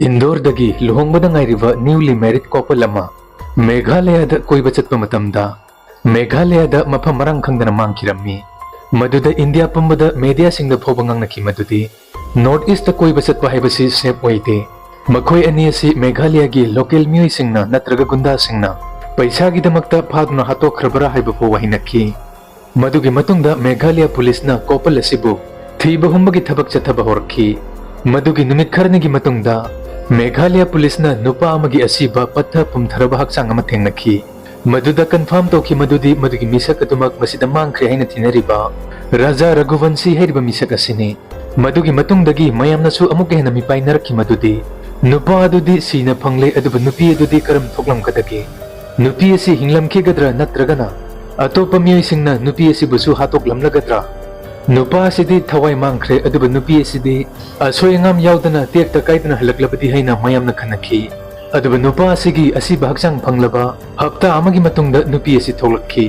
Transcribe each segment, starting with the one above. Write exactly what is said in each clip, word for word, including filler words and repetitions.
ꯏꯟꯗꯣꯔꯗꯒꯤ ꯂꯨꯍꯣꯡꯕꯗ ꯉꯥꯏꯔꯤꯕ newly married couple ꯑꯃ ꯃꯦꯘꯥꯂꯌꯥꯗ ꯀꯣꯏꯕ ꯆꯠꯄ ꯃꯇꯝꯗ ꯃꯦꯘꯥꯂꯌꯥꯗ ꯃꯐꯝ ꯃꯔꯥꯡ ꯈꯪꯗꯅ ꯃꯥꯡꯈꯤꯔꯝꯃꯤ꯫ ꯃꯗꯨꯗ ꯏꯟꯗꯤꯌꯥ ꯄꯨꯝꯕꯗ ꯃꯦꯗꯤꯌꯥꯁꯤꯡꯗ ꯐꯥꯎꯕ ꯉꯥꯡꯅꯈꯤ ꯃꯗꯨꯗꯤ North Eastꯇ ꯀꯣꯏꯕ ꯆꯠꯄ ꯍꯥꯏꯕꯁꯤ safe ꯑꯣꯏꯗꯦ꯫ ꯃꯈꯣꯏ ꯑꯅꯤ ꯑꯁꯤ ꯃꯦꯘꯥꯂꯌꯥꯒꯤ local ꯃꯤꯑꯣꯏꯁꯤꯡꯅ ꯅꯠꯇ꯭ꯔꯒ ꯒꯨꯟꯗꯥꯁꯤꯡꯅ ꯄꯩꯁꯥꯒꯤꯗꯃꯛꯇ ꯐꯥꯗꯨꯅ ꯍꯥꯠꯇꯣꯛꯈ꯭ꯔꯕꯔꯥ ꯍꯥꯏꯕ ꯐꯥꯎꯕ ꯍꯥꯏꯅꯈꯤ꯫ ꯃꯗꯨꯒꯤ ꯃꯇꯨꯡꯗ ꯃꯦꯘꯥꯂꯌꯥ ꯄꯨꯂꯤꯁꯅ couple ꯑꯁꯤꯕꯨ ꯊꯤꯕ ꯍꯨꯝꯕꯒꯤ ꯊꯕꯛ ꯆꯠꯊꯕ ꯍꯧꯔꯛꯈꯤ꯫ ꯃꯗꯨꯒꯤ ꯅꯨꯃꯤꯠ ꯈꯔꯅꯤꯒꯤ ꯃꯇꯨꯡꯗ ꯃꯦꯘꯥꯂꯌꯥ ꯄꯨꯂꯤꯁꯅ ꯅꯨꯄꯥ ꯑꯃꯒꯤ ꯑꯁꯤꯕ ꯄꯠꯊ ꯄꯨꯝꯊꯔꯕ ꯍꯛꯆꯥꯡ ꯑꯃ ꯊꯦꯡꯅꯈꯤ꯫ ꯃꯗꯨꯗ confirm ꯇꯧꯈꯤ ꯃꯗꯨꯗꯤ ꯃꯗꯨꯒꯤ ꯃꯤꯁꯛ ꯑꯗꯨꯃꯛ ꯃꯁꯤꯗ ꯃꯥꯡꯈ꯭ꯔꯦ ꯍꯥꯏꯅ ꯊꯤꯅꯔꯤꯕ ꯔꯥꯖꯥ ꯔꯘꯨꯕꯟꯁꯤ ꯍꯥꯏꯔꯤꯕ ꯃꯤꯁꯛ ꯑꯁꯤꯅꯤ꯫ ꯃꯗꯨꯒꯤ ꯃꯇꯨꯡꯗꯒꯤ ꯃꯌꯥꯝꯅꯁꯨ ꯑꯃꯨꯛꯀ ꯍꯦꯟꯅ ꯃꯤꯄꯥꯏꯅꯔꯛꯈꯤ ꯃꯗꯨꯗꯤ ꯅꯨꯄꯥ ꯑꯗꯨꯗꯤ ꯁꯤꯅ ꯐꯪꯂꯦ, ꯑꯗꯨꯕꯨ ꯅꯨꯄꯤ ꯑꯗꯨꯗꯤ ꯀꯔꯝ ꯊꯣꯛꯂꯝꯒꯗꯒꯦ? ꯅꯨꯄꯤ ꯑꯁꯤ ꯍꯤꯡꯂꯝꯈꯤꯒꯗ꯭ꯔꯥ ꯅꯠꯇ꯭ꯔꯒꯅ ꯑꯇꯣꯞꯄ ꯃꯤꯑꯣꯏꯁꯤꯡꯅ ꯅꯨꯄꯤ ꯑꯁꯤꯕꯨꯁꯨ ꯍꯥꯠꯇꯣꯛꯂꯝꯂꯒꯗ꯭ꯔꯥ? ꯅꯨꯄꯥ ꯑꯁꯤꯗꯤ ꯊꯋꯥꯏ ꯃꯥꯡꯈ꯭ꯔꯦ, ꯑꯗꯨꯕꯨ ꯅꯨꯄꯤ ꯑꯁꯤꯗꯤ ꯑꯁꯣꯏ ꯑꯉꯥꯝ ꯌꯥꯎꯗꯅ ꯇꯦꯛꯇ ꯀꯥꯏꯗꯅ ꯍꯜꯂꯛꯂꯕꯗꯤ ꯍꯥꯏꯅ ꯃꯌꯥꯝꯅ ꯈꯟꯅꯈꯤ꯫ ꯑꯗꯨꯕꯨ ꯅꯨꯄꯥ ꯑꯁꯤꯒꯤ ꯑꯁꯤꯕ ꯍꯛꯆꯥꯡ ꯐꯪꯂꯕ ꯍꯞꯇꯥ ꯑꯃꯒꯤ ꯃꯇꯨꯡꯗ ꯅꯨꯄꯤ ꯑꯁꯤ ꯊꯣꯛꯂꯛꯈꯤ꯫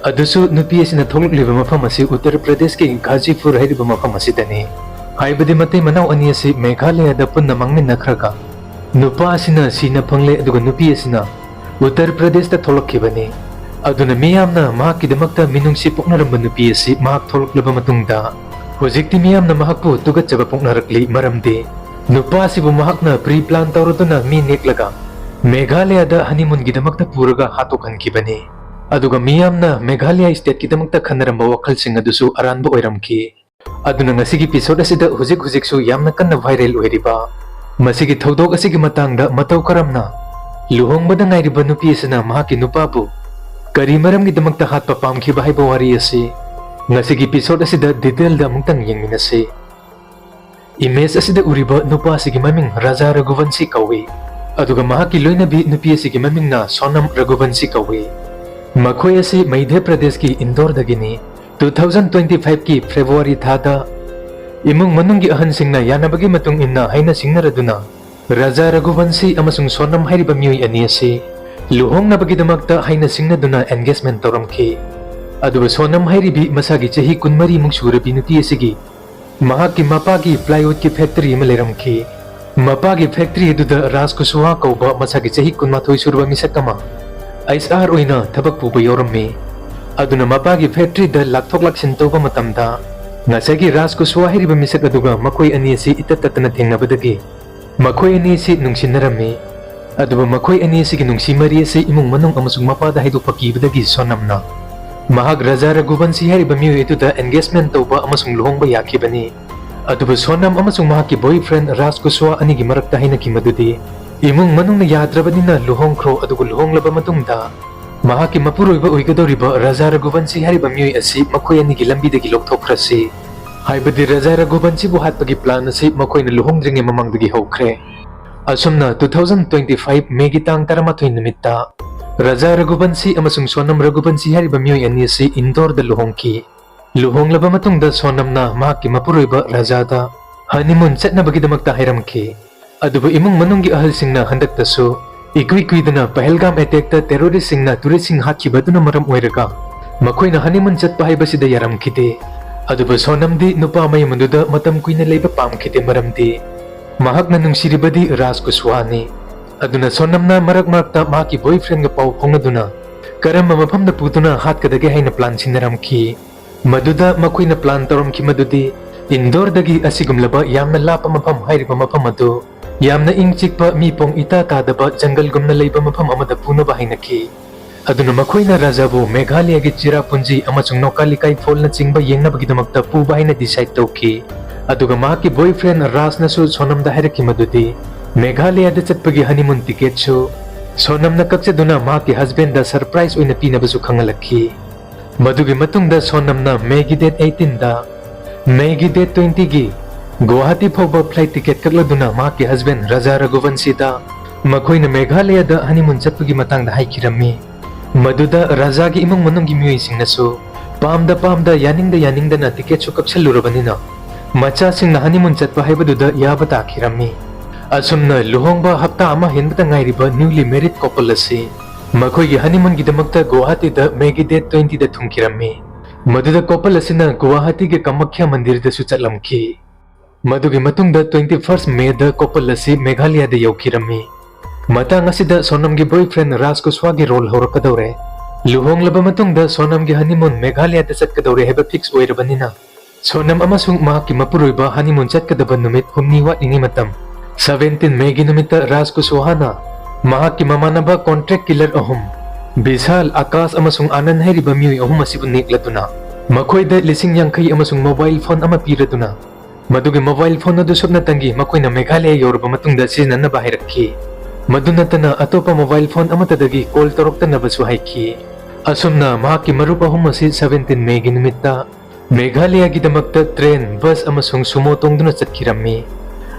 ꯑꯗꯨꯁꯨ ꯅꯨꯄꯤ ꯑꯁꯤꯅ ꯊꯣꯛꯂꯛꯂꯤꯕ ꯃꯐꯝ ꯑꯁꯤ ꯎꯠꯇꯔ ꯄ꯭ꯔꯗꯦꯁꯀꯤ ꯘꯥꯖꯤꯄꯨꯔ ꯍꯥꯏꯔꯤꯕ ꯃꯐꯝ ꯑꯁꯤꯗꯅꯤ꯫ ꯍꯥꯏꯕꯗꯤ ꯃꯇꯩ ꯃꯅꯥꯎ ꯑꯅꯤ ꯑꯁꯤ ꯃꯦꯘꯥꯂꯌꯥꯗ ꯄꯨꯟꯅ ꯃꯥꯡꯃꯤꯟꯅꯈ꯭ꯔꯒ ꯅꯨꯄꯥ ꯑꯁꯤꯅ ꯁꯤꯅ ꯐꯪꯂꯦ, ꯑꯗꯨꯒ ꯅꯨꯄꯤ ꯑꯁꯤꯅ ꯎꯠꯇꯔ ꯄ꯭ꯔꯗꯦꯁꯇ ꯊꯣꯛꯂꯛꯈꯤꯕꯅꯤ꯫ ꯑꯗꯨꯅ ꯃꯤꯌꯥꯝꯅ ꯃꯍꯥꯛꯀꯤꯗꯃꯛꯇ ꯃꯤꯅꯨꯡꯁꯤ ꯄꯣꯛꯅꯔꯝꯕ ꯅꯨꯄꯤ ꯑꯁꯤ ꯃꯍꯥꯛ ꯊꯣꯛꯂꯛꯂꯕ ꯃꯇꯨꯡꯗ ꯍꯧꯖꯤꯛꯇꯤ ꯃꯤꯌꯥꯝꯅ ꯃꯍꯥꯛꯄꯨ ꯇꯨꯒꯠꯆꯕ ꯄꯣꯛꯅꯔꯛꯂꯤ, ꯃꯔꯝꯗꯤ ꯅꯨꯄꯥ ꯑꯁꯤꯕꯨ ꯃꯍꯥꯛꯅ pre plan ꯇꯧꯔꯗꯨꯅ ꯃꯤ ꯅꯦꯛꯂꯒ ꯃꯦꯘꯥꯂꯌꯥꯗ honeymoonꯒꯤꯗꯃꯛꯇ ꯄꯨꯔꯒ ꯍꯥꯠꯇꯣꯛꯍꯟꯈꯤꯕꯅꯤ꯫ ꯑꯗꯨꯒ ꯃꯤꯌꯥꯝꯅ ꯃꯦꯘꯥꯂꯌꯥ stateꯀꯤꯗꯃꯛꯇ ꯈꯟꯅꯔꯝꯕ ꯋꯥꯈꯜꯁꯤꯡ ꯑꯗꯨꯁꯨ ꯑꯔꯥꯟꯕ ꯑꯣꯏꯔꯝꯈꯤ꯫ ꯑꯗꯨꯅ ꯉꯁꯤꯒꯤ episode ꯑꯁꯤꯗ ꯍꯧꯖꯤꯛ ꯍꯧꯖꯤꯛꯁꯨ ꯌꯥꯝꯅ ꯀꯟꯅ viral ꯑꯣꯏꯔꯤꯕ ꯃꯁꯤꯒꯤ ꯊꯧꯗꯣꯛ ꯑꯁꯤꯒꯤ ꯃꯇꯥꯡꯗ ꯃꯇꯧ ꯀꯔꯝꯅ ꯂꯨꯍꯣꯡꯕꯗ ꯉꯥꯏꯔꯤꯕ ꯅꯨꯄꯤ ꯑꯁꯤꯅ ꯃꯍꯥꯛꯀꯤ ꯅꯨꯄꯥꯕꯨ ꯀꯔꯤ ꯃꯔꯝꯒꯤꯗꯃꯛꯇ ꯍꯥꯠꯄ ꯄꯥꯝꯈꯤꯕ ꯍꯥꯏꯕ ꯋꯥꯔꯤ ꯑꯁꯤ ꯉꯁꯤꯒꯤ episode ꯑꯁꯤꯗ detailꯗ ꯑꯃꯨꯛꯇꯪ ꯌꯦꯡꯃꯤꯟꯅꯁꯤ꯫ Image ꯑꯁꯤꯗ ꯎꯔꯤꯕ ꯅꯨꯄꯥ ꯑꯁꯤꯒꯤ ꯃꯃꯤꯡ ꯔꯥꯖꯥ ꯔꯘꯨꯕꯟꯁꯤ ꯀꯧꯏ, ꯑꯗꯨꯒ ꯃꯍꯥꯛꯀꯤ ꯂꯣꯏꯅꯕꯤ ꯅꯨꯄꯤ ꯑꯁꯤꯒꯤ ꯃꯃꯤꯡꯅ ꯁꯣꯅꯝ ꯔꯘꯨꯕꯟꯁꯤ ꯀꯧꯏ꯫ ꯃꯈꯣꯏ ꯑꯁꯤ ꯃꯙ꯭ꯌ ꯄ꯭ꯔꯗꯦꯁꯀꯤ ꯏꯟꯗꯣꯔꯗꯒꯤꯅꯤ꯫ Two thousand twenty fiveꯀꯤ February ꯊꯥꯗ ꯏꯃꯨꯡ ꯃꯅꯨꯡꯒꯤ ꯑꯍꯟꯁꯤꯡꯅ ꯌꯥꯅꯕꯒꯤ ꯃꯇꯨꯡ ꯏꯟꯅ ꯍꯥꯏꯅ ꯁꯤꯡꯅꯔꯗꯨꯅ ꯔꯥꯖꯥ ꯔꯘꯨꯕꯟꯁꯤ ꯑꯃꯁꯨꯡ ꯁꯣꯅꯝ ꯍꯥꯏꯔꯤꯕ ꯃꯤꯑꯣꯏ ꯑꯅꯤ ꯑꯁꯤ ꯂꯨꯍꯣꯡꯅꯕꯒꯤꯗꯃꯛꯇ ꯍꯥꯏꯅ ꯁꯤꯡꯅꯗꯨꯅ engagement ꯇꯧꯔꯝꯈꯤ꯫ ꯑꯗꯨꯒ ꯁꯣꯅꯝ ꯍꯥꯏꯔꯤꯕꯤ ꯃꯁꯥꯒꯤ ꯆꯍꯤ ꯀꯨꯟꯃꯔꯤꯃꯨꯛ ꯁꯨꯔꯕꯤ ꯅꯨꯄꯤ ꯑꯁꯤꯒꯤ ꯃꯍꯥꯛꯀꯤ ꯃꯄꯥꯒꯤ plywoodꯀꯤ factory ꯑꯃ ꯂꯩꯔꯝꯈꯤ꯫ ꯃꯄꯥꯒꯤ ꯐꯦꯛꯇ꯭ꯔꯤ ꯑꯗꯨꯗ ꯔꯥꯖ ꯀꯨꯁꯋꯥꯍꯥ ꯀꯧꯕ ꯃꯁꯥꯒꯤ ꯆꯍꯤ ꯀꯨꯟꯃꯥꯊꯣꯏ ꯁꯨꯔꯕ ꯃꯤꯁꯛ ꯑꯃ ꯑꯩꯆ ꯑꯥꯔ ꯑꯣꯏꯅ ꯊꯕꯛ ꯄꯨꯕ ꯌꯥꯎꯔꯝꯃꯤ꯫ ꯑꯗꯨꯅ ꯃꯄꯥꯒꯤ ꯐꯦꯛꯇ꯭ꯔꯤꯗ ꯂꯥꯛꯊꯣꯛ ꯂꯥꯛꯁꯤꯟ ꯇꯧꯕ ꯃꯇꯝꯗ ꯉꯁꯥꯏꯒꯤ ꯔꯥꯖ ꯀꯨꯁꯋꯥꯍꯥ ꯍꯥꯏꯔꯤꯕ ꯃꯤꯁꯛ ꯑꯗꯨꯒ ꯃꯈꯣꯏ ꯑꯅꯤ ꯑꯁꯤ ꯏꯇꯠ ꯇꯠꯇꯅ ꯊꯦꯡꯅꯕꯗꯒꯤ ꯃꯈꯣꯏ ꯑꯅꯤ ꯑꯁꯤ ꯅꯨꯡꯁꯤꯅꯔꯝꯃꯤ꯫ ꯑꯗꯨꯕꯨ ꯃꯈꯣꯏ ꯑꯅꯤ ꯑꯁꯤꯒꯤ ꯅꯨꯡꯁꯤ ꯃꯔꯤ ꯑꯁꯤ ꯏꯃꯨꯡ ꯃꯅꯨꯡ ꯑꯃꯁꯨꯡ ꯃꯄꯥꯗ ꯍꯥꯏꯗꯣꯛꯄ ꯀꯤꯕꯗꯒꯤ ꯁꯣꯅꯝꯅ ꯃꯍꯥꯛ ꯔꯥꯖꯥ ꯔꯘꯨꯕꯟꯁꯤ ꯍꯥꯏꯔꯤꯕ ꯃꯤꯑꯣꯏ ꯑꯗꯨꯗ engagement ꯇꯧꯕ ꯑꯃꯁꯨꯡ ꯂꯨꯍꯣꯡꯕ ꯌꯥꯈꯤꯕꯅꯤ꯫ ꯑꯗꯨꯕꯨ ꯁꯣꯅꯝ ꯑꯃꯁꯨꯡ ꯃꯍꯥꯛꯀꯤ boyfriend ꯔꯥꯖ ꯀꯨꯁꯋꯥ ꯑꯅꯤꯒꯤ ꯃꯔꯛꯇ ꯍꯥꯏꯅꯈꯤ ꯃꯗꯨꯗꯤ ꯏꯃꯨꯡ ꯃꯅꯨꯡꯅ ꯌꯥꯗ꯭ꯔꯕꯅꯤꯅ ꯂꯨꯍꯣꯡꯈ꯭ꯔꯣ, ꯑꯗꯨꯒ ꯂꯨꯍꯣꯡꯂꯕ ꯃꯇꯨꯡꯗ ꯃꯍꯥꯛꯀꯤ ꯃꯄꯨꯔꯣꯏꯕ ꯑꯣꯏꯒꯗꯧꯔꯤꯕ ꯔꯥꯖꯥ ꯔꯘꯨꯕꯟꯁꯤ ꯍꯥꯏꯔꯤꯕ ꯃꯤꯑꯣꯏ ꯑꯁꯤ ꯃꯈꯣꯏ ꯑꯅꯤꯒꯤ ꯂꯝꯕꯤꯗꯒꯤ ꯂꯧꯊꯣꯛꯈ꯭ꯔꯁꯤ꯫ ꯍꯥꯏꯕꯗꯤ ꯔꯥꯖꯥ ꯔꯘꯨꯕꯟꯁꯤꯕꯨ ꯍꯥꯠꯄꯒꯤ plan ꯑꯁꯤ ꯃꯈꯣꯏꯅ ꯂꯨꯍꯣꯡꯗ꯭ꯔꯤꯉꯩ ꯃꯃꯥꯡꯗꯒꯤ ꯍꯧꯈ꯭ꯔꯦ꯫ ꯑꯁꯨꯝꯅ two thousand twenty five May ꯒꯤ ꯇꯥꯡ ꯇꯔꯥꯃꯥꯊꯣꯏ ꯅꯨꯃꯤꯠꯇ ꯔꯥꯖꯥ ꯔꯘꯨꯕꯟꯁꯤ ꯑꯃꯁꯨꯡ ꯁꯣꯅꯝ ꯔꯘꯨꯕꯟꯁꯤ ꯍꯥꯏꯔꯤꯕ ꯃꯤꯑꯣꯏ ꯑꯅꯤ ꯑꯁꯤ ꯏꯟꯗꯣꯔꯗ ꯂꯨꯍꯣꯡꯈꯤ꯫ ꯂꯨꯍꯣꯡꯂꯕ ꯃꯇꯨꯡꯗ ꯁꯣꯅꯝꯅ ꯃꯍꯥꯛꯀꯤ ꯃꯄꯨꯔꯣꯏꯕ ꯔꯥꯖꯥꯗ honeymoon ꯆꯠꯅꯕꯒꯤꯗꯃꯛꯇ ꯍꯥꯏꯔꯝꯈꯤ꯫ ꯑꯗꯨꯕꯨ ꯏꯃꯨꯡ ꯃꯅꯨꯡꯒꯤ ꯑꯍꯜꯁꯤꯡꯅ ꯍꯟꯗꯛꯇꯁꯨ ꯏꯀꯨꯏ ꯀꯨꯏꯗꯅ ꯄꯍꯜꯒꯥꯝ attackꯇ terroristꯁꯤꯡꯅ touristꯁꯤꯡ ꯍꯥꯠꯈꯤꯕ ꯑꯗꯨꯅ ꯃꯔꯝ ꯑꯣꯏꯔꯒ ꯃꯈꯣꯏꯅ honeymoon ꯆꯠꯄ ꯍꯥꯏꯕꯁꯤꯗ ꯌꯥꯔꯝꯈꯤꯗꯦ꯫ ꯑꯗꯨꯕꯨ ꯁꯣꯅꯝꯗꯤ ꯅꯨꯄꯥ ꯃꯌꯨꯝ ꯑꯗꯨꯗ ꯃꯇꯝ ꯀꯨꯏꯅ ꯂꯩꯕ ꯄꯥꯝꯈꯤꯗꯦ, ꯃꯔꯝꯗꯤ ꯃꯍꯥꯛꯅ ꯅꯨꯡꯁꯤꯔꯤꯕꯗꯤ ꯔꯥꯖ ꯀꯨꯁꯋꯥꯅꯤ꯫ ꯑꯗꯨꯅ ꯁꯣꯅꯝꯅ ꯃꯔꯛ ꯃꯔꯛꯇ ꯃꯍꯥꯛꯀꯤ boyfriendꯒ ꯄꯥꯎ ꯐꯥꯎꯅꯗꯨꯅ ꯀꯔꯝꯕ ꯃꯐꯝꯗ ꯄꯨꯗꯨꯅ ꯍꯥꯠꯀꯗꯒꯦ ꯍꯥꯏꯅ plan ꯁꯤꯟꯅꯔꯝꯈꯤ꯫ ꯃꯗꯨꯗ ꯃꯈꯣꯏꯅ plan ꯇꯧꯔꯝꯈꯤ ꯃꯗꯨꯗꯤ ꯏꯟꯗꯣꯔꯗꯒꯤ ꯑꯁꯤꯒꯨꯝꯂꯕ ꯌꯥꯝꯅ ꯂꯥꯞꯄ ꯃꯐꯝ, ꯍꯥꯏꯔꯤꯕ ꯃꯐꯝ ꯑꯗꯨ ꯌꯥꯝꯅ ꯏꯪ ꯆꯤꯛꯄ, ꯃꯤ ꯄꯣꯡ ꯏꯇꯥ ꯇꯥꯗꯕ ꯖꯪꯒꯜꯒꯨꯝꯅ ꯂꯩꯕ ꯃꯐꯝ ꯑꯃꯗ ꯄꯨꯅꯕ ꯍꯥꯏꯅꯈꯤ꯫ ꯑꯗꯨꯅ ꯃꯈꯣꯏꯅ ꯔꯥꯖꯥꯕꯨ ꯃꯦꯘꯥꯂꯌꯥꯒꯤ ꯆꯤꯔꯥꯄꯨꯟꯖꯤ ꯑꯃꯁꯨꯡ ꯅꯣꯀꯥꯂꯤꯀꯥꯏ ꯐꯣꯜꯅꯆꯤꯡꯕ ꯌꯦꯡꯅꯕꯒꯤꯗꯃꯛꯇ ꯄꯨꯕ ꯍꯥꯏꯅ decide ꯇꯧꯈꯤ꯫ ꯑꯗꯨꯒ ꯃꯍꯥꯛꯀꯤ boyfriend ꯔꯥꯖꯅꯁꯨ ꯁꯣꯅꯝꯗ ꯍꯥꯏꯔꯛꯈꯤ ꯃꯗꯨꯗꯤ ꯃꯦꯘꯥꯂꯌꯥꯗ ꯆꯠꯄꯒꯤ honeymoon ticketꯁꯨ ꯁꯣꯅꯝꯅ ꯀꯛꯆꯗꯨꯅ ꯃꯍꯥꯛꯀꯤ husbandꯗ surprise ꯑꯣꯏꯅ ꯄꯤꯅꯕꯁꯨ ꯈꯪꯍꯜꯂꯛꯈꯤ꯫ ꯃꯗꯨꯒꯤ ꯃꯇꯨꯡꯗ ꯁꯣꯅꯝꯅ Mayꯒꯤ date eighteenꯗ Mayꯒꯤ date twentyꯒꯤ ꯒꯨꯋꯥꯍꯥꯇꯤ ꯐꯥꯎꯕ flight ticket ꯀꯛꯂꯗꯨꯅ ꯃꯍꯥꯛꯀꯤ husband ꯔꯥꯖꯥ ꯔꯘꯨꯕꯟꯁꯤꯗ ꯃꯈꯣꯏꯅ ꯃꯦꯘꯥꯂꯌꯥꯗ honeymoon ꯆꯠꯄꯒꯤ ꯃꯇꯥꯡꯗ ꯍꯥꯏꯈꯤꯔꯝꯃꯤ꯫ ꯃꯗꯨꯗ ꯔꯥꯖꯥꯒꯤ ꯏꯃꯨꯡ ꯃꯅꯨꯡꯒꯤ ꯃꯤꯑꯣꯏꯁꯤꯡꯅꯁꯨ ꯄꯥꯝꯗ ꯄꯥꯝꯗ, ꯌꯥꯅꯤꯡꯗ ꯌꯥꯅꯤꯡꯗꯅ ticketꯁꯨ ꯀꯛꯁꯜꯂꯨꯔꯕꯅꯤꯅ ꯃꯆꯥꯁꯤꯡꯅ honeymoon ꯆꯠꯄ ꯍꯥꯏꯕꯗꯨꯗ ꯌꯥꯕ ꯇꯥꯈꯤꯔꯝꯃꯤ꯫ ꯑꯁꯨꯝꯅ ꯂꯨꯍꯣꯡꯕ ꯍꯞꯇꯥ ꯑꯃ ꯍꯦꯟꯕꯗ ꯉꯥꯏꯔꯤꯕ newly married couple ꯑꯁꯤ ꯃꯈꯣꯏꯒꯤ honeymoonꯒꯤꯗꯃꯛꯇ ꯒꯨꯋꯥꯍꯥꯇꯤꯗ Mayꯒꯤ date twentyꯗ ꯊꯨꯡꯈꯤꯔꯝꯃꯤ꯫ ꯃꯗꯨꯗ couple ꯑꯁꯤꯅ ꯒꯨꯋꯥꯍꯥꯇꯤꯒꯤ ꯀꯃꯈ꯭ꯌꯥ ꯃꯟꯗꯤꯔꯗꯁꯨ ꯆꯠꯂꯝꯈꯤ꯫ ꯃꯗꯨꯒꯤ ꯃꯇꯨꯡꯗ twenty first Mayꯗ couple ꯑꯁꯤ ꯃꯦꯘꯥꯂꯌꯥꯗ ꯌꯧꯈꯤꯔꯝꯃꯤ꯫ ꯃꯇꯥꯡ ꯑꯁꯤꯗ ꯁꯣꯅꯝꯒꯤ boyfriend ꯔꯥꯖ ꯀꯨꯁꯋꯥꯒꯤ role ꯍꯧꯔꯛꯀꯗꯧꯔꯦ꯫ ꯂꯨꯍꯣꯡꯂꯕ ꯃꯇꯨꯡꯗ ꯁꯣꯅꯝꯒꯤ honeymoon ꯃꯦꯘꯥꯂꯌꯥꯗ ꯆꯠꯀꯗꯧꯔꯦ ꯍꯥꯏꯕ fix ꯑꯣꯏꯔꯕꯅꯤꯅ, ꯁꯣꯅꯝ ꯑꯃꯁꯨꯡ ꯃꯍꯥꯛꯀꯤ ꯃꯄꯨꯔꯣꯏꯕ honeymoon ꯆꯠꯀꯗꯕ ꯅꯨꯃꯤꯠ ꯍꯨꯝꯅꯤ ꯋꯥꯠꯂꯤꯉꯩ ꯃꯇꯝ, seventeen Mayꯒꯤ ꯅꯨꯃꯤꯠꯇ ꯔꯥꯖ ꯀꯨꯁꯋꯥꯍꯥꯅ ꯃꯍꯥꯛꯀꯤ ꯃꯃꯥꯟꯅꯕ contract killer ꯑꯍꯨꯝ, ꯕꯤꯁꯥꯜ, ꯑꯀꯥꯁ ꯑꯃꯁꯨꯡ ꯑꯥꯅꯟ ꯍꯥꯏꯔꯤꯕ ꯃꯤꯑꯣꯏ ꯑꯍꯨꯝ ꯑꯁꯤꯕꯨ ꯅꯦꯛꯂꯗꯨꯅ ꯃꯈꯣꯏꯗ ꯂꯤꯁꯤꯡ ꯌꯥꯡꯈꯩ ꯑꯃꯁꯨꯡ mobile phone ꯑꯃ ꯄꯤꯔꯗꯨꯅ, ꯃꯗꯨꯒꯤ mobile phone ꯑꯗꯨ ꯁꯨꯞꯅꯇꯪꯒꯤ ꯃꯈꯣꯏꯅ ꯃꯦꯘꯥꯂꯌꯥ ꯌꯧꯔꯕ ꯃꯇꯨꯡꯗ ꯁꯤꯖꯤꯟꯅꯅꯕ ꯍꯥꯏꯔꯛꯈꯤ꯫ ꯃꯗꯨ ꯅꯠꯇꯅ ꯑꯇꯣꯞꯄ mobile phone ꯑꯃꯠꯇꯗꯒꯤ call ꯇꯧꯔꯛꯇꯅꯕꯁꯨ ꯍꯥꯏꯈꯤ꯫ ꯑꯁꯨꯝꯅ ꯃꯍꯥꯛꯀꯤ ꯃꯔꯨꯞ ꯑꯍꯨꯝ ꯑꯁꯤ seventeen Mayꯒꯤ ꯅꯨꯃꯤꯠꯇ ꯃꯦꯘꯥꯂꯌꯥꯒꯤꯗꯃꯛꯇ train, bus ꯑꯃꯁꯨꯡ sumo ꯇꯣꯡꯗꯨꯅ ꯆꯠꯈꯤꯔꯝꯃꯤ꯫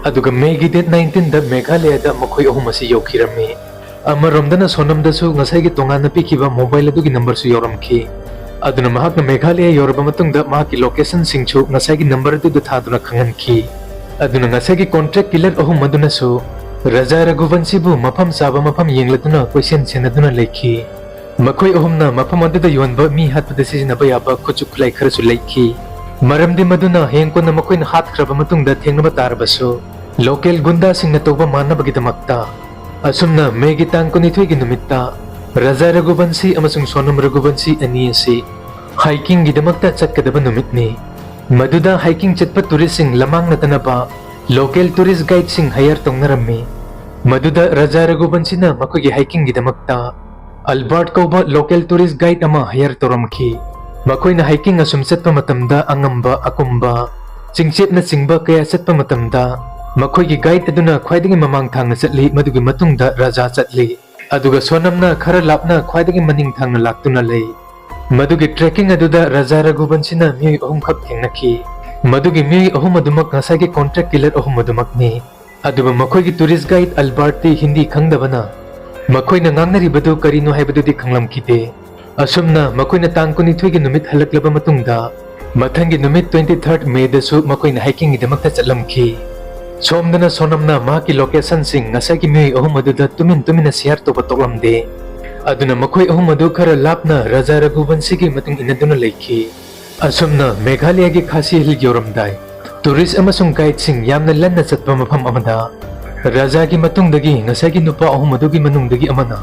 ꯑꯗꯨꯒ Mayꯒꯤ date nineteenꯗ ꯃꯦꯘꯥꯂꯌꯥꯗ ꯃꯈꯣꯏ ꯑꯍꯨꯝ ꯑꯁꯤ ꯌꯧꯈꯤꯔꯝꯃꯤ꯫ ꯑꯃꯔꯣꯝꯗꯅ ꯁꯣꯅꯝꯗꯁꯨ ꯉꯁꯥꯏꯒꯤ ꯇꯣꯉꯥꯟꯅ ꯄꯤꯈꯤꯕ mobile ꯑꯗꯨꯒꯤ numberꯁꯨ ꯌꯧꯔꯝꯈꯤ꯫ ꯑꯗꯨꯅ ꯃꯍꯥꯛꯅ ꯃꯦꯘꯥꯂꯌꯥ ꯌꯧꯔꯕ ꯃꯇꯨꯡꯗ ꯃꯍꯥꯛꯀꯤ locationꯁꯤꯡꯁꯨ ꯉꯁꯥꯏꯒꯤ number ꯑꯗꯨꯗ ꯊꯥꯗꯨꯅ ꯈꯪꯍꯟꯈꯤ꯫ ꯑꯗꯨꯅ ꯉꯁꯥꯏꯒꯤ contract killer ꯑꯍꯨꯝ ꯑꯗꯨꯅꯁꯨ ꯔꯥꯖꯥ ꯔꯘꯨꯕꯟꯁꯤꯕꯨ ꯃꯐꯝ ꯆꯥꯕ ꯃꯐꯝ ꯌꯦꯡꯂꯗꯨꯅ ꯀꯣꯏꯁꯦꯟ ꯁꯦꯟꯅꯗꯨꯅ ꯂꯩꯈꯤ꯫ ꯃꯈꯣꯏ ꯑꯍꯨꯝꯅ ꯃꯐꯝ ꯑꯗꯨꯗ ꯌꯣꯟꯕ ꯃꯤ ꯍꯥꯠꯄꯗ ꯁꯤꯖꯤꯟꯅꯕ ꯌꯥꯕ ꯈꯨꯠꯁꯨ ꯈꯨꯠꯂꯥꯏ ꯈꯔꯁꯨ ꯂꯩꯈꯤ꯫ ꯃꯔꯝꯗꯤ ꯃꯗꯨꯅ ꯍꯌꯦꯡ ꯀꯣꯟꯅ ꯃꯈꯣꯏꯅ ꯍꯥꯠꯈ꯭ꯔꯕ ꯃꯇꯨꯡꯗ ꯊꯦꯡꯅꯕ ꯇꯥꯔꯕꯁꯨ, local ꯒꯨꯟꯗꯥꯁꯤꯡꯅ ꯇꯧꯕ ꯃꯥꯟꯅꯕꯒꯤꯗꯃꯛꯇ꯫ ꯑꯁꯨꯝꯅ Mayꯒꯤ ꯇꯥꯡ ꯀꯨꯟꯅꯤꯊꯣꯏꯒꯤ ꯅꯨꯃꯤꯠꯇ ꯔꯥꯖꯥ ꯔꯘꯨꯕꯟꯁꯤ ꯑꯃꯁꯨꯡ ꯁꯣꯅꯝ ꯔꯘꯨꯕꯟꯁꯤ ꯑꯅꯤ ꯑꯁꯤ hikingꯒꯤꯗꯃꯛꯇ ꯆꯠꯀꯗꯕ ꯅꯨꯃꯤꯠꯅꯤ꯫ ꯃꯗꯨꯗ hiking ꯆꯠꯄ touristꯁꯤꯡ ꯂꯃꯥꯡꯅꯗꯅꯕ local tourist guideꯁꯤꯡ hire ꯇꯧꯅꯔꯝꯃꯤ꯫ ꯃꯗꯨꯗ ꯔꯥꯖꯥ ꯔꯘꯨꯕꯟꯁꯤꯅ ꯃꯈꯣꯏꯒꯤ hikingꯒꯤꯗꯃꯛꯇ ꯑꯜꯕꯥꯔꯠ ꯀꯧꯕ local tourist guide ꯑꯃ hire ꯇꯧꯔꯝꯈꯤ꯫ ꯃꯈꯣꯏꯅ hiking ꯑꯁꯨꯝ ꯆꯠꯄ ꯃꯇꯝꯗ ꯑꯉꯝꯕ, ꯑꯀꯨꯝꯕ, ꯆꯤꯡꯆꯦꯞꯅꯆꯤꯡꯕ ꯀꯌꯥ ꯆꯠꯄ ꯃꯇꯝꯗ ꯃꯈꯣꯏꯒꯤ guide ꯑꯗꯨꯅ ꯈ꯭ꯋꯥꯏꯗꯒꯤ ꯃꯃꯥꯡ ꯊꯪꯅ ꯆꯠꯂꯤ, ꯃꯗꯨꯒꯤ ꯃꯇꯨꯡꯗ ꯔꯥꯖꯥ ꯆꯠꯂꯤ꯫ ꯑꯗꯨꯒ ꯁꯣꯅꯝꯅ ꯈꯔ ꯂꯥꯞꯅ ꯈ꯭ꯋꯥꯏꯗꯒꯤ ꯃꯅꯤꯡ ꯊꯪꯅ ꯂꯥꯛꯇꯨꯅ ꯂꯩ꯫ ꯃꯗꯨꯒꯤ trekking ꯑꯗꯨꯗ ꯔꯥꯖꯥ ꯔꯘꯨꯕꯟꯁꯤꯅ ꯃꯤꯑꯣꯏ ꯑꯍꯨꯝꯈꯛ ꯊꯦꯡꯅꯈꯤ꯫ ꯃꯗꯨꯒꯤ ꯃꯤꯑꯣꯏ ꯑꯍꯨꯝ ꯑꯗꯨꯃꯛ ꯉꯁꯥꯏꯒꯤ contract killer ꯑꯍꯨꯝ ꯑꯗꯨꯃꯛꯅꯤ꯫ ꯑꯗꯨꯕꯨ ꯃꯈꯣꯏꯒꯤ tourist guide ꯑꯜꯕꯥꯔꯠꯇꯤ ꯍꯤꯟꯗꯤ ꯈꯪꯗꯕꯅ ꯃꯈꯣꯏꯅ ꯉꯥꯡꯅꯔꯤꯕꯗꯨ ꯀꯔꯤꯅꯣ ꯍꯥꯏꯕꯗꯨꯗꯤ ꯈꯪꯂꯝꯈꯤꯗꯦ꯫ ꯑꯁꯨꯝꯅ ꯃꯈꯣꯏꯅ ꯇꯥꯡ ꯀꯨꯟꯅꯤꯊꯣꯏꯒꯤ ꯅꯨꯃꯤꯠ ꯍꯜꯂꯛꯂꯕ ꯃꯇꯨꯡꯗ, ꯃꯊꯪꯒꯤ ꯅꯨꯃꯤꯠ twenty third Mayꯗꯁꯨ ꯃꯈꯣꯏꯅ hikingꯒꯤꯗꯃꯛꯇ ꯆꯠꯂꯝꯈꯤ꯫ ꯁꯣꯝꯗꯅ ꯁꯣꯅꯝꯅ ꯃꯍꯥꯛꯀꯤ locationꯁꯤꯡ ꯉꯁꯥꯏꯒꯤ ꯃꯤꯑꯣꯏ ꯑꯍꯨꯝ ꯑꯗꯨꯗ ꯇꯨꯃꯤꯟ ꯇꯨꯃꯤꯟꯅ share ꯇꯧꯕ ꯇꯣꯛꯂꯝꯗꯦ꯫ ꯑꯗꯨꯅ ꯃꯈꯣꯏ ꯑꯍꯨꯝ ꯑꯗꯨ ꯈꯔ ꯂꯥꯞꯅ ꯔꯥꯖꯥ ꯔꯘꯨꯕꯟꯁꯤꯒꯤ ꯃꯇꯨꯡ ꯏꯟꯅꯗꯨꯅ ꯂꯩꯈꯤ꯫ ꯑꯁꯨꯝꯅ ꯃꯦꯘꯥꯂꯌꯥꯒꯤ ꯈꯥꯁꯤ ꯍꯤꯜ ꯌꯧꯔꯝꯗꯥꯏ, ꯇꯨꯔꯤꯁ ꯑꯃꯁꯨꯡ ꯒꯥꯏꯗꯁꯤꯡ ꯌꯥꯝꯅ ꯂꯟꯅ ꯆꯠꯄ ꯃꯐꯝ ꯑꯃꯗ ꯔꯥꯖꯥꯒꯤ ꯃꯇꯨꯡꯗꯒꯤ ꯉꯁꯥꯏꯒꯤ ꯅꯨꯄꯥ ꯑꯍꯨꯝ ꯑꯗꯨꯒꯤ ꯃꯅꯨꯡꯗꯒꯤ ꯑꯃꯅ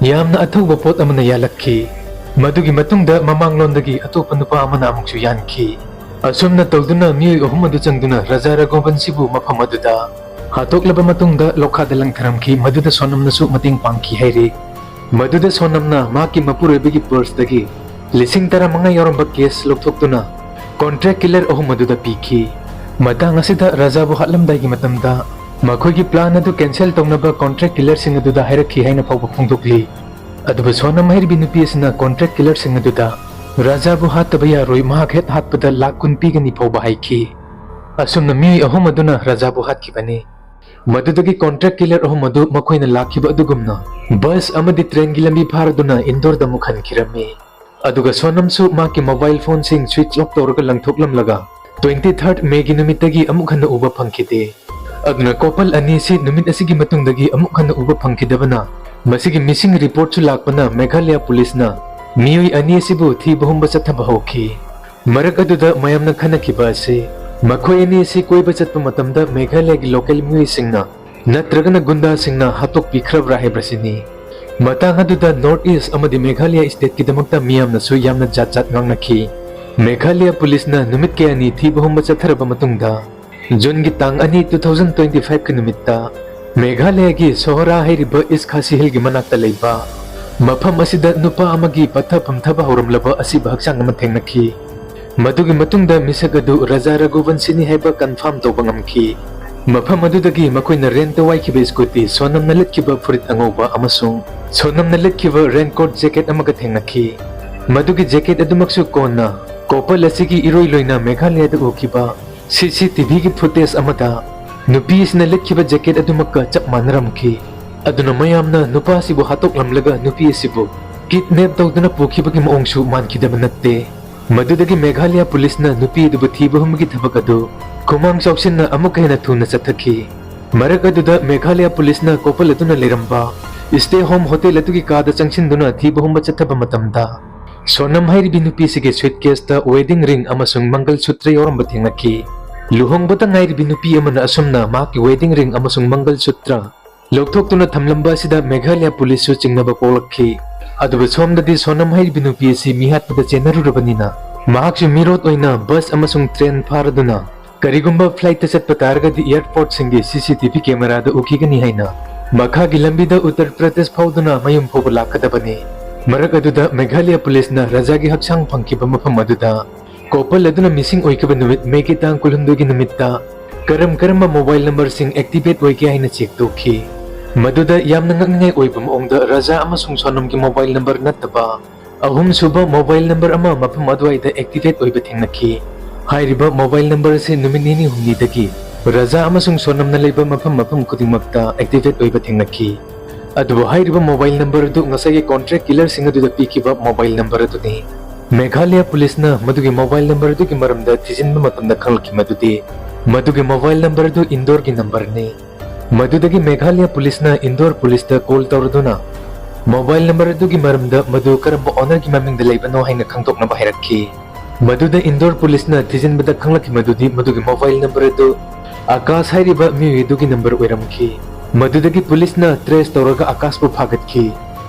ꯌꯥꯝꯅ ꯑꯊꯧꯕ ꯄꯣꯠ ꯑꯃꯅ ꯌꯥꯜꯂꯛꯈꯤ꯫ ꯃꯗꯨꯒꯤ ꯃꯇꯨꯡꯗ ꯃꯃꯥꯡꯂꯣꯝꯗꯒꯤ ꯑꯇꯣꯞꯄ ꯅꯨꯄꯥ ꯑꯃꯅ ꯑꯃꯨꯛꯁꯨ ꯌꯥꯟꯈꯤ꯫ ꯑꯁꯨꯝꯅ ꯇꯧꯗꯨꯅ ꯃꯤꯑꯣꯏ ꯑꯍꯨꯝ ꯑꯗꯨ ꯆꯪꯗꯨꯅ ꯔꯥꯖꯥ ꯔꯘꯨꯕꯟꯁꯤꯕꯨ ꯃꯐꯝ ꯑꯗꯨꯗ ꯍꯥꯠꯇꯣꯛꯂꯕ ꯃꯇꯨꯡꯗ ꯂꯣꯈꯥꯗ ꯂꯪꯊꯔꯝꯈꯤ, ꯃꯗꯨꯗ ꯁꯣꯅꯝꯅꯁꯨ ꯃꯇꯦꯡ ꯄꯥꯡꯈꯤ ꯍꯥꯏꯔꯤ꯫ ꯃꯗꯨꯗ ꯁꯣꯅꯝꯅ ꯃꯍꯥꯛꯀꯤ ꯃꯄꯨꯔꯣꯏꯕꯒꯤ ꯄꯔꯁꯇꯒꯤ ꯂꯤꯁꯤꯡ ꯇꯔꯥꯃꯉꯥ ꯌꯥꯎꯔꯝꯕ ꯀꯦꯁ ꯂꯧꯊꯣꯛꯇꯨꯅ ꯀꯣꯟꯇ꯭ꯔꯦꯛ ꯀꯤꯂꯔ ꯑꯍꯨꯝ ꯑꯗꯨꯗ ꯄꯤꯈꯤ꯫ ꯃꯇꯥꯡ ꯑꯁꯤꯗ ꯔꯥꯖꯥꯕꯨ ꯍꯥꯠꯂꯝꯗꯥꯏꯒꯤ ꯃꯇꯝꯗ ꯃꯈꯣꯏꯒꯤ ꯄ꯭ꯂꯥꯟ ꯑꯗꯨ ꯀꯦꯟꯁꯦꯜ ꯇꯧꯅꯕ ꯀꯣꯟꯇ꯭ꯔꯦꯛ ꯀꯤꯂꯔꯁꯤꯡ ꯑꯗꯨꯗ ꯍꯥꯏꯔꯛꯈꯤ ꯍꯥꯏꯅ ꯐꯥꯎꯕ ꯐꯣꯡꯗꯣꯛꯂꯤ꯫ ꯑꯗꯨꯕꯨ ꯁꯣꯅꯝ ꯍꯥꯏꯔꯤꯕꯤ ꯅꯨꯄꯤ ꯑꯁꯤꯅ ꯀꯣꯟꯇ꯭ꯔꯦꯛ ꯀꯤꯂꯔꯁꯤꯡ ꯑꯗꯨꯗ ꯔꯥꯖꯥꯕꯨ ꯍꯥꯠꯇꯕ ꯌꯥꯔꯣꯏ, ꯃꯍꯥꯛ ꯍꯦꯛ ꯍꯥꯠꯄꯗ ꯂꯥꯈ ꯀꯨꯟ ꯄꯤꯒꯅꯤ ꯐꯥꯎꯕ ꯍꯥꯏꯈꯤ꯫ ꯑꯁꯨꯝꯅ ꯃꯤꯑꯣꯏ ꯑꯍꯨꯝ ꯑꯗꯨꯅ ꯔꯥꯖꯥꯕꯨ ꯍꯥꯠꯈꯤꯕꯅꯤ꯫ ꯃꯗꯨꯗꯒꯤ ꯀꯣꯟꯇ꯭ꯔꯦꯛ ꯀꯤꯂꯔ ꯑꯍꯨꯝ ꯑꯗꯨ ꯃꯈꯣꯏꯅ ꯂꯥꯛꯈꯤꯕ ꯑꯗꯨꯒꯨꯝꯅ ꯕꯁ ꯑꯃꯗꯤ ꯇ꯭ꯔꯦꯟꯒꯤ ꯂꯝꯕꯤ ꯐꯥꯔꯗꯨꯅ ꯏꯟꯗꯣꯔꯗ ꯑꯃꯨꯛ ꯍꯟꯈꯤꯔꯝꯃꯤ꯫ ꯑꯗꯨꯒ ꯁꯣꯅꯝꯁꯨ ꯃꯍꯥꯛꯀꯤ ꯃꯣꯕꯥꯏꯜ ꯐꯣꯟꯁꯤꯡ ꯁ꯭ꯋꯤꯆ ꯑꯣꯐ ꯇꯧꯔꯒ ꯂꯪꯊꯣꯛꯂꯝꯂꯒ, ꯇ꯭ꯋꯦꯟꯇꯤ ꯊꯥꯔꯠ ꯃꯦꯒꯤ ꯅꯨꯃꯤꯠꯇꯒꯤ ꯑꯃꯨꯛ ꯍꯟꯅ ꯎꯕ ꯐꯪꯈꯤꯗꯦ꯫ ꯑꯗꯨꯅ ꯀꯣꯄꯜ ꯑꯅꯤ ꯑꯁꯤ ꯅꯨꯃꯤꯠ ꯑꯁꯤꯒꯤ ꯃꯇꯨꯡꯗꯒꯤ ꯑꯃꯨꯛ ꯍꯟꯅ ꯎꯕ ꯐꯪꯈꯤꯗꯕꯅ ꯃꯁꯤꯒꯤ ꯃꯤꯁꯤꯡ ꯔꯤꯄꯣꯔꯠꯁꯨ ꯂꯥꯛꯄꯅ ꯃꯦꯘꯥꯂꯌꯥ ꯄꯨꯂꯤꯁꯅ ꯃꯤꯑꯣꯏ ꯑꯅꯤ ꯑꯁꯤꯕꯨ ꯊꯤꯕ ꯍꯨꯝꯕ ꯆꯠꯊꯕ ꯍꯧꯈꯤ꯫ ꯃꯔꯛ ꯑꯗꯨꯗ ꯃꯌꯥꯝꯅ ꯈꯟꯅꯈꯤꯕ ꯑꯁꯤ ꯃꯈꯣꯏ ꯑꯅꯤ ꯑꯁꯤ ꯀꯣꯏꯕ ꯆꯠꯄ ꯃꯇꯝꯗ ꯃꯦꯘꯥꯂꯌꯥꯒꯤ ꯂꯣꯀꯦꯜ ꯃꯤꯑꯣꯏꯁꯤꯡꯅ ꯅꯠꯇ꯭ꯔꯒꯅ ꯒꯨꯟꯗꯥꯁꯤꯡꯅ ꯍꯥꯠꯇꯣꯛꯄꯤꯈ꯭ꯔꯕ꯭ꯔꯥ ꯍꯥꯏꯕꯁꯤꯅꯤ꯫ ꯃꯇꯥꯡ ꯑꯗꯨꯗ ꯅꯣꯔꯠ ꯏꯁ ꯑꯃꯗꯤ ꯃꯦꯘꯥꯂꯌꯥ ꯁ꯭ꯇꯦꯠꯀꯤꯗꯃꯛꯇ ꯃꯤꯌꯥꯝꯅꯁꯨ ꯌꯥꯝꯅ ꯖꯥꯠ ꯖꯥꯠ ꯉꯥꯡꯅꯈꯤ꯫ ꯃꯦꯘꯥꯂꯌꯥ ꯄꯨꯂꯤꯁꯅ ꯅꯨꯃꯤꯠ ꯀꯌꯥꯅꯤ ꯊꯤꯕ ꯍꯨꯝꯕ ꯆꯠꯊꯔꯕ ꯃꯇꯨꯡꯗ ꯖꯨꯟꯒꯤ ꯇꯥꯡ ꯑꯅꯤ, two thousand twenty five ꯀꯤ ꯅꯨꯃꯤꯠꯇ ꯃꯦꯘꯥꯂꯌꯥꯒꯤ ꯁꯣꯍꯔꯥ ꯍꯥꯏꯔꯤꯕ ꯏꯁ ꯈꯥꯁꯤ ꯍꯤꯜꯒꯤ ꯃꯅꯥꯛꯇ ꯂꯩꯕ ꯃꯐꯝ ꯑꯁꯤꯗ ꯅꯨꯄꯥ ꯑꯃꯒꯤ ꯄꯠꯊ ꯄꯨꯝꯊꯕ ꯍꯧꯔꯝꯂꯕ ꯑꯁꯤꯕ ꯍꯛꯆꯥꯡ ꯑꯃ ꯊꯦꯡꯅꯈꯤ꯫ ꯃꯗꯨꯒꯤ ꯃꯇꯨꯡꯗ ꯃꯤꯁꯛ ꯑꯗꯨ ꯔꯥꯖꯥ ꯔꯘꯨꯕꯟꯁꯤꯅꯤ ꯍꯥꯏꯕ ꯀꯟꯐꯥꯔꯝ ꯇꯧꯕ ꯉꯝꯈꯤ꯫ ꯃꯐꯝ ꯑꯗꯨꯗꯒꯤ ꯃꯈꯣꯏꯅ ꯔꯦꯟꯇ ꯋꯥꯏꯈꯤꯕ ꯁ꯭ꯀꯨꯇꯤ ꯁꯣꯅꯝꯅ ꯂꯤꯠꯈꯤꯕ ꯐꯨꯔꯤꯠ ꯑꯉꯧꯕ ꯑꯃꯁꯨꯡ ꯁꯣꯅꯝꯅ ꯂꯤꯠꯈꯤꯕ ꯔꯦꯟꯀꯣꯠ ꯖꯦꯀꯦꯠ ꯑꯃꯒ ꯊꯦꯡꯅꯈꯤ꯫ ꯃꯗꯨꯒꯤ ꯖꯦꯀꯦꯠ ꯑꯗꯨꯃꯛꯁꯨ ꯀꯣꯟꯅ ꯀꯣꯄꯜ ꯑꯁꯤꯒꯤ ꯏꯔꯣꯏ ꯂꯣꯏꯅ ꯃꯦꯘꯥꯂꯌꯥꯗ ꯎꯈꯤꯕ ꯁꯤ ꯁꯤ ꯇꯤ ꯚꯤꯒꯤ ꯐꯨꯇꯦꯖ ꯑꯃꯗ ꯅꯨꯄꯤ ꯑꯁꯤꯅ ꯂꯤꯠꯈꯤꯕ ꯖꯦꯀꯦꯠ ꯑꯗꯨꯃꯛꯀ ꯆꯞ ꯃꯥꯟꯅꯔꯝꯈꯤ꯫ ꯑꯗꯨꯅ ꯃꯌꯥꯝꯅ ꯅꯨꯄꯥ ꯑꯁꯤꯕꯨ ꯍꯥꯠꯇꯣꯛꯂꯝꯂꯒ ꯅꯨꯄꯤ ꯑꯁꯤꯕꯨ ꯀꯤꯗꯅꯦꯞ ꯇꯧꯗꯨꯅ ꯄꯨꯈꯤꯕꯒꯤ ꯃꯑꯣꯡꯁꯨ ꯃꯥꯟꯈꯤꯗꯕ ꯅꯠꯇꯦ꯫ ꯃꯗꯨꯗꯒꯤ ꯃꯦꯘꯥꯂꯌꯥ ꯄꯨꯂꯤꯁꯅ ꯅꯨꯄꯤ ꯑꯗꯨꯕꯨ ꯊꯤꯕ ꯍꯨꯝꯕꯒꯤ ꯊꯕꯛ ꯑꯗꯨ ꯈꯨꯃꯥꯡ ꯆꯥꯎꯁꯤꯟꯅ ꯑꯃꯨꯛꯀ ꯍꯦꯟꯅ ꯊꯨꯅ ꯆꯠꯊꯈꯤ꯫ ꯃꯔꯛ ꯑꯗꯨꯗ ꯃꯦꯘꯥꯂꯌꯥ ꯄꯨꯂꯤꯁꯅ ꯀꯣꯄꯜ ꯑꯗꯨꯅ ꯂꯩꯔꯝꯕ ꯁ꯭ꯇꯦ ꯍꯣꯝ ꯍꯣꯇꯦꯜ ꯑꯗꯨꯒꯤ ꯀꯥꯗ ꯆꯪꯁꯤꯟꯗꯨꯅ ꯊꯤꯕ ꯍꯨꯝꯕ ꯆꯠꯊꯕ ꯃꯇꯝꯗ ꯁꯣꯅꯝ ꯍꯥꯏꯔꯤꯕꯤ ꯅꯨꯄꯤꯁꯤꯒꯤ ꯁꯨꯏꯠꯀꯦꯁꯇ ꯋꯦꯗꯤꯡ ꯔꯤꯡ ꯑꯃꯁꯨꯡ ꯃꯪꯒꯜ ꯁꯨꯇ꯭ꯔ ꯌꯥꯎꯔꯝꯕ ꯊꯦꯡꯅꯈꯤ꯫ ꯂꯨꯍꯣꯡꯕꯇ ꯉꯥꯏꯔꯤꯕꯤ ꯅꯨꯄꯤ ꯑꯃꯅ ꯑꯁꯨꯝꯅ ꯃꯍꯥꯛꯀꯤ wedding ring ꯑꯃꯁꯨꯡ ꯃꯪꯒꯜ ꯁꯨꯇ꯭ꯔ ꯂꯧꯊꯣꯛꯇꯨꯅ ꯊꯝꯂꯝꯕ ꯑꯁꯤꯗ ꯃꯦꯘꯥꯂꯌꯥ ꯄꯨꯂꯤꯁꯁꯨ ꯆꯤꯡꯅꯕ ꯄꯣꯛꯂꯛꯈꯤ꯫ ꯑꯗꯨꯕꯨ ꯁꯣꯝꯗꯗꯤ ꯁꯣꯅꯝ ꯍꯥꯏꯔꯤꯕꯤ ꯅꯨꯄꯤ ꯑꯁꯤ ꯃꯤꯍꯥꯠꯄꯗ ꯆꯦꯟꯅꯔꯨꯔꯕꯅꯤꯅ ꯃꯍꯥꯛꯁꯨ ꯃꯤꯔꯣꯠ ꯑꯣꯏꯅ bus ꯑꯃꯁꯨꯡ train ꯐꯥꯔꯗꯨꯅ ꯀꯔꯤꯒꯨꯝꯕ flightꯇ ꯆꯠꯄ ꯇꯥꯔꯒꯗꯤ airportꯁꯤꯡꯒꯤ C C T V cameraꯗ ꯎꯈꯤꯒꯅꯤ ꯍꯥꯏꯅ ꯃꯈꯥꯒꯤ ꯂꯝꯕꯤꯗ ꯎꯠꯇꯔ ꯄ꯭ꯔꯗꯦꯁ ꯐꯥꯎꯗꯨꯅ ꯃꯌꯨꯝ ꯐꯥꯎꯕ ꯂꯥꯛꯀꯗꯕꯅꯤ꯫ ꯃꯔꯛ ꯑꯗꯨꯗ ꯃꯦꯘꯥꯂꯌꯥ ꯄꯨꯂꯤꯁꯅ ꯔꯖꯥꯒꯤ ꯍꯛꯆꯥꯡ ꯐꯪꯈꯤꯕ ꯃꯐꯝ ꯑꯗꯨꯗ couple ꯑꯗꯨꯅ missing ꯑꯣꯏꯈꯤꯕ ꯅꯨꯃꯤꯠ Mayꯒꯤ ꯇꯥꯡ ꯀꯨꯟꯍꯨꯝꯗꯣꯏꯒꯤ ꯅꯨꯃꯤꯠꯇ ꯀꯔꯝ ꯀꯔꯝꯕ mobile numberꯁꯤꯡ activate ꯑꯣꯏꯒꯦ ꯍꯥꯏꯅ check ꯇꯧꯈꯤ꯫ ꯃꯗꯨꯗ ꯌꯥꯝꯅ ꯉꯛꯅꯤꯡꯉꯥꯏ ꯑꯣꯏꯕ ꯃꯑꯣꯡꯗ ꯔꯖꯥ ꯑꯃꯁꯨꯡ ꯁꯣꯅꯝꯒꯤ mobile number ꯅꯠꯇꯕ ꯑꯍꯨꯝꯁꯨꯕ mobile number ꯑꯃ ꯃꯐꯝ ꯑꯗꯨꯋꯥꯏꯗ activate ꯑꯣꯏꯕ ꯊꯦꯡꯅꯈꯤ꯫ ꯍꯥꯏꯔꯤꯕ mobile number ꯑꯁꯤ ꯅꯨꯃꯤꯠ ꯅꯤꯅꯤ ꯍꯨꯝꯅꯤꯗꯒꯤ ꯔꯖꯥ ꯑꯃꯁꯨꯡ ꯁꯣꯅꯝꯅ ꯂꯩꯕ ꯃꯐꯝ ꯃꯐꯝ ꯈꯨꯗꯤꯡꯃꯛꯇ activate ꯑꯣꯏꯕ ꯊꯦꯡꯅꯈꯤ꯫ ꯑꯗꯨꯕꯨ ꯍꯥꯏꯔꯤꯕ mobile number ꯑꯗꯨ ꯉꯁꯥꯏꯒꯤ contract killerꯁꯤꯡ ꯑꯗꯨꯗ ꯄꯤꯈꯤꯕ mobile number ꯑꯗꯨꯅꯤ꯫ ꯃꯦꯘꯥꯂꯌꯥ ꯄꯨꯂꯤꯁꯅ ꯃꯗꯨꯒꯤ mobile number ꯑꯗꯨꯒꯤ ꯃꯔꯝꯗ ꯊꯤꯖꯤꯟꯕ ꯃꯇꯝꯗ ꯈꯪꯂꯛꯈꯤ ꯃꯗꯨꯗꯤ ꯃꯗꯨꯒꯤ mobile number ꯑꯗꯨ ꯏꯟꯗꯣꯔꯒꯤ numberꯅꯤ꯫ ꯃꯗꯨꯗꯒꯤ ꯃꯦꯘꯥꯂꯌꯥ ꯄꯨꯂꯤꯁꯅ ꯏꯟꯗꯣꯔ ꯄꯨꯂꯤꯁꯇ call ꯇꯧꯔꯗꯨꯅ mobile number ꯑꯗꯨꯒꯤ ꯃꯔꯝꯗ ꯃꯗꯨ ꯀꯔꯝꯕ ownerꯒꯤ ꯃꯃꯤꯡꯗ ꯂꯩꯕꯅꯣ ꯍꯥꯏꯅ ꯈꯪꯗꯣꯛꯅꯕ ꯍꯥꯏꯔꯛꯈꯤ꯫ ꯃꯗꯨꯗ ꯏꯟꯗꯣꯔ ꯄꯨꯂꯤꯁꯅ ꯊꯤꯖꯤꯟꯕꯗ ꯈꯪꯂꯛꯈꯤ ꯃꯗꯨꯗꯤ ꯃꯗꯨꯒꯤ mobile number ꯑꯗꯨ ꯑꯀꯥꯁ ꯍꯥꯏꯔꯤꯕ ꯃꯤꯑꯣꯏ ꯑꯗꯨꯒꯤ number ꯑꯣꯏꯔꯝꯈꯤ꯫ ꯃꯗꯨꯗꯒꯤ ꯄꯨꯂꯤꯁꯅ trace ꯇꯧꯔꯒ ꯑꯀꯥꯁꯄꯨ ꯐꯥꯒꯠꯈꯤ꯫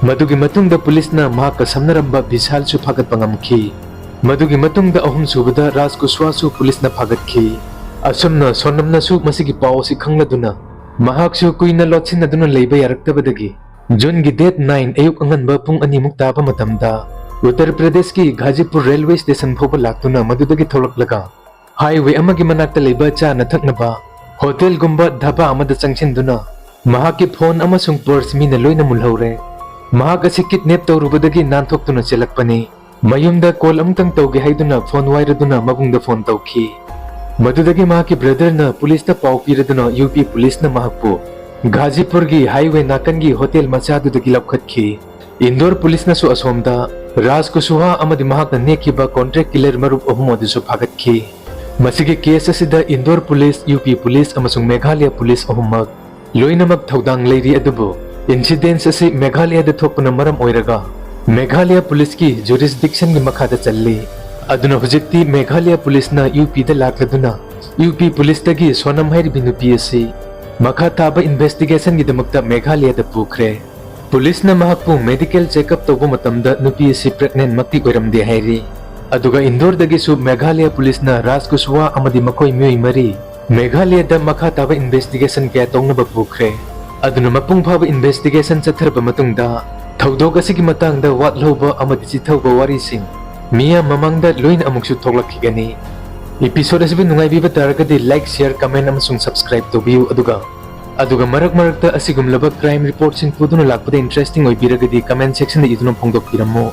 ꯃꯗꯨꯒꯤ ꯃꯇꯨꯡꯗ ꯄꯨꯂꯤꯁꯅ ꯃꯍꯥꯛꯀ ꯁꯝꯅꯔꯝꯕ ꯕꯤꯁꯥꯜꯁꯨ ꯐꯥꯒꯠꯄ ꯉꯝꯈꯤ꯫ ꯃꯗꯨꯒꯤ ꯃꯇꯨꯡꯗ ꯑꯍꯨꯝꯁꯨꯕꯗ ꯔꯥꯖ ꯀꯨꯁꯋꯥꯁꯨ ꯄꯨꯂꯤꯁꯅ ꯐꯥꯒꯠꯈꯤ꯫ ꯑꯁꯨꯝꯅ ꯁꯣꯅꯝꯅꯁꯨ ꯃꯁꯤꯒꯤ ꯄꯥꯎ ꯑꯁꯤ ꯈꯪꯂꯗꯨꯅ ꯃꯍꯥꯛꯁꯨ ꯀꯨꯏꯅ ꯂꯣꯠꯁꯤꯟꯅꯗꯨꯅ ꯂꯩꯕ ꯌꯥꯔꯛꯇꯕꯗꯒꯤ Juneꯒꯤ date nine ꯑꯌꯨꯛ ꯑꯉꯟꯕ ꯄꯨꯡ ꯑꯅꯤꯃꯨꯛ ꯇꯥꯕ ꯃꯇꯝꯗ ꯎꯠꯇꯔ ꯄ꯭ꯔꯗꯦꯁꯀꯤ ꯘꯥꯖꯤꯄꯨꯔ railway station ꯐꯥꯎꯕ ꯂꯥꯛꯇꯨꯅ ꯃꯗꯨꯗꯒꯤ ꯊꯣꯛꯂꯛꯂꯒ highway ꯑꯃꯒꯤ ꯃꯅꯥꯛꯇ ꯂꯩꯕ ꯆꯥꯅ ꯊꯛꯅꯕ hotelꯒꯨꯝꯕ ꯙꯥꯕꯥ ꯑꯃꯗ ꯆꯪꯁꯤꯟꯗꯨꯅ ꯃꯍꯥꯛꯀꯤ phone ꯑꯃꯁꯨꯡ purse ꯃꯤꯅ ꯂꯣꯏꯅ ꯃꯨꯜꯍꯧꯔꯦ꯫ ꯃꯍꯥꯛ ꯑꯁꯤ kidnap ꯇꯧꯔꯨꯕꯗꯒꯤ ꯅꯥꯟꯊꯣꯛꯇꯨꯅ ꯆꯦꯜꯂꯛꯄꯅꯤ꯫ ꯃꯌꯨꯝꯗ call ꯑꯃꯨꯛꯇꯪ ꯇꯧꯒꯦ ꯍꯥꯏꯗꯨꯅ phone ꯋꯥꯏꯔꯗꯨꯅ ꯃꯕꯨꯡꯗ phone ꯇꯧꯈꯤ꯫ ꯃꯗꯨꯗꯒꯤ ꯃꯍꯥꯛꯀꯤ brotherꯅ ꯄꯨꯂꯤꯁꯇ ꯄꯥꯎ ꯄꯤꯔꯗꯨꯅ ꯌꯨ ꯄꯤ ꯄꯨꯂꯤꯁꯅ ꯃꯍꯥꯛꯄꯨ ꯘꯥꯖꯤꯄꯨꯔꯒꯤ highway ꯅꯥꯀꯟꯒꯤ hotel ꯃꯆꯥꯗꯨꯗꯒꯤ ꯂꯧꯈꯠꯈꯤ꯫ ꯏꯟꯗꯣꯔ ꯄꯨꯂꯤꯁꯅꯁꯨ ꯑꯁꯣꯝꯗ ꯔꯥꯖ ꯀꯨꯁꯋꯥꯍꯥ ꯑꯃꯗꯤ ꯃꯍꯥꯛꯅ ꯅꯦꯛꯈꯤꯕ contract killer ꯃꯔꯨꯞ ꯑꯍꯨꯝ ꯑꯗꯨꯁꯨ ꯐꯥꯒꯠꯈꯤ꯫ ꯃꯁꯤꯒꯤ case ꯑꯁꯤꯗ ꯏꯟꯗꯣꯔ ꯄꯨꯂꯤꯁ, ꯌꯨ ꯄꯤ ꯄꯨꯂꯤꯁ ꯑꯃꯁꯨꯡ ꯃꯦꯘꯥꯂꯌꯥ ꯄꯨꯂꯤꯁ ꯑꯍꯨꯝꯃꯛ ꯂꯣꯏꯅꯃꯛ ꯊꯧꯗꯥꯡ ꯂꯩꯔꯤ꯫ ꯑꯗꯨꯕꯨ incidents ꯑꯁꯤ ꯃꯦꯘꯥꯂꯌꯥꯗ ꯊꯣꯛꯄꯅ ꯃꯔꯝ ꯑꯣꯏꯔꯒ ꯃꯦꯘꯥꯂꯌꯥ ꯄꯨꯂꯤꯁꯀꯤ jurisdictionꯒꯤ ꯃꯈꯥꯗ ꯆꯜꯂꯤ꯫ ꯑꯗꯨꯅ ꯍꯧꯖꯤꯛꯇꯤ ꯃꯦꯘꯥꯂꯌꯥ ꯄꯨꯂꯤꯁꯅ ꯌꯨ ꯄꯤꯗ ꯂꯥꯛꯂꯗꯨꯅ ꯌꯨ ꯄꯤ ꯄꯨꯂꯤꯁꯇꯒꯤ ꯁꯣꯅꯝ ꯍꯥꯏꯔꯤꯕꯤ ꯅꯨꯄꯤ ꯑꯁꯤ ꯃꯈꯥ ꯇꯥꯕ ꯏꯟꯚꯦꯁꯇꯤꯒꯦꯁꯟꯒꯤꯗꯃꯛꯇ ꯃꯦꯘꯥꯂꯌꯥꯗ ꯄꯨꯈ꯭ꯔꯦ꯫ ꯄꯨꯂꯤꯁꯅ ꯃꯍꯥꯛꯄꯨ ꯃꯦꯗꯤꯀꯦꯜ ꯆꯦꯛꯑꯞ ꯇꯧꯕ ꯃꯇꯝꯗ ꯅꯨꯄꯤ ꯑꯁꯤ ꯄ꯭ꯔꯦꯒꯅꯦꯟꯃꯛꯇꯤ ꯑꯣꯏꯔꯝꯗꯦ ꯍꯥꯏꯔꯤ꯫ ꯑꯗꯨꯒ ꯏꯟꯗꯣꯔꯗꯒꯤꯁꯨ ꯃꯦꯘꯥꯂꯌꯥ ꯄꯨꯂꯤꯁꯅ ꯔꯥꯖ ꯀꯨꯁꯋꯥ ꯑꯃꯗꯤ ꯃꯈꯣꯏ ꯃꯤꯑꯣꯏ ꯃꯔꯤ ꯃꯦꯘꯥꯂꯌꯥꯗ ꯃꯈꯥ ꯇꯥꯕ ꯏꯟꯚꯦꯁꯇꯤꯒꯦꯁꯟ ꯀꯌꯥ ꯇꯧꯅꯕ ꯄꯨꯈ꯭ꯔꯦ꯫ ꯑꯗꯨꯅ ꯃꯄꯨꯡ ꯐꯥꯕ ꯏꯟꯚꯦꯁꯇꯤꯒꯦꯁꯟ ꯆꯠꯊꯔꯕ ꯃꯇꯨꯡꯗ ꯊꯧꯗꯣꯛ ꯑꯁꯤꯒꯤ ꯃꯇꯥꯡꯗ ꯋꯥꯠꯍꯧꯕ ꯑꯃꯗꯤ ꯆꯤꯊꯍꯧꯕ ꯋꯥꯔꯤꯁꯤꯡ ꯃꯤꯌꯥꯝ ꯃꯃꯥꯡꯗ ꯂꯣꯏꯅ ꯑꯃꯨꯛꯁꯨ ꯊꯣꯛꯂꯛꯈꯤꯒꯅꯤ꯫ ꯏꯄꯤꯁꯣꯗ ꯑꯁꯤꯕꯨ ꯅꯨꯡꯉꯥꯏꯕꯤꯕ ꯇꯥꯔꯒꯗꯤ ꯂꯥꯏꯛ, ꯁꯤꯌꯔ, ꯀꯃꯦꯟ ꯑꯃꯁꯨꯡ ꯁꯕꯁꯀ꯭ꯔꯥꯏꯕ ꯇꯧꯕꯤꯌꯨ꯫ ꯑꯗꯨꯒ, ꯑꯗꯨꯒ ꯃꯔꯛ ꯃꯔꯛꯇ ꯑꯁꯤꯒꯨꯝꯂꯕ ꯀ꯭ꯔꯥꯏꯝ ꯔꯤꯄꯣꯔꯠꯁꯤꯡ ꯄꯨꯗꯨꯅ ꯂꯥꯛꯄꯗ ꯏꯟꯇꯔꯦꯁꯇꯤꯡ ꯑꯣꯏꯕꯤꯔꯒꯗꯤ ꯀꯃꯦꯟ ꯁꯦꯛꯁꯟꯗ ꯏꯗꯨꯅ ꯐꯣꯡꯗꯣꯛꯄꯤꯔꯝꯃꯨ꯫